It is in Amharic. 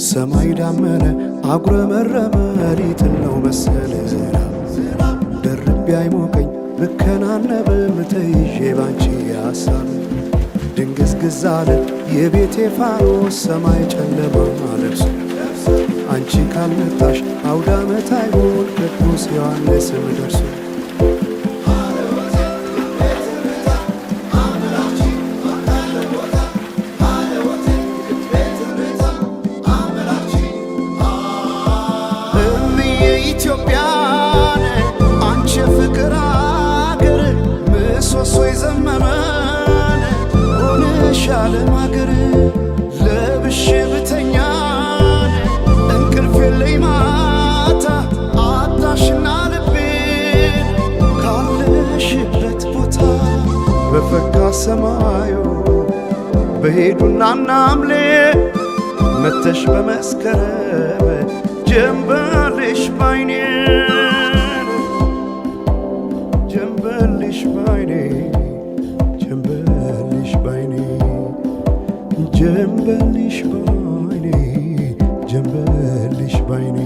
ሰማይ ዳመነ አጉረመረመ ሊጥል ነው መሰል ዝናብ። ደርቤ አይሞቀኝ ብከናነብም ተይዤ ባንቺ ሀሳብ። ድንግዝግዝ አለ የቤቴ ፋኖስ ሰማይ ጨለማ ለብሶ። አንቺ ካልመጣሽ አውደ ዓመት አይሆን ቅዱስ ዮሐንስም ደርሶ። እምዬ ኢትዮጵያን አንቺ የፍቅር አገር፣ ምሰሶ የዘመመን ሆነሽ ዓለም አገር። ለብሼ ብተኛን እንቅልፍ የለኝ ማታ፣ አጣሽና ልቤን ካለሽበት ቦታ። በፈካ ሰማዩ በሄዱና ናምሌ መተሽ በመስከረም ጀንበልሽ ባይኔ፣ ጀንበልሽ ባይኔ፣ ጀንበልሽ ባይኔ፣ ጀንበልሽ ባይኔ፣ ጀንበልሽ ባይኔ።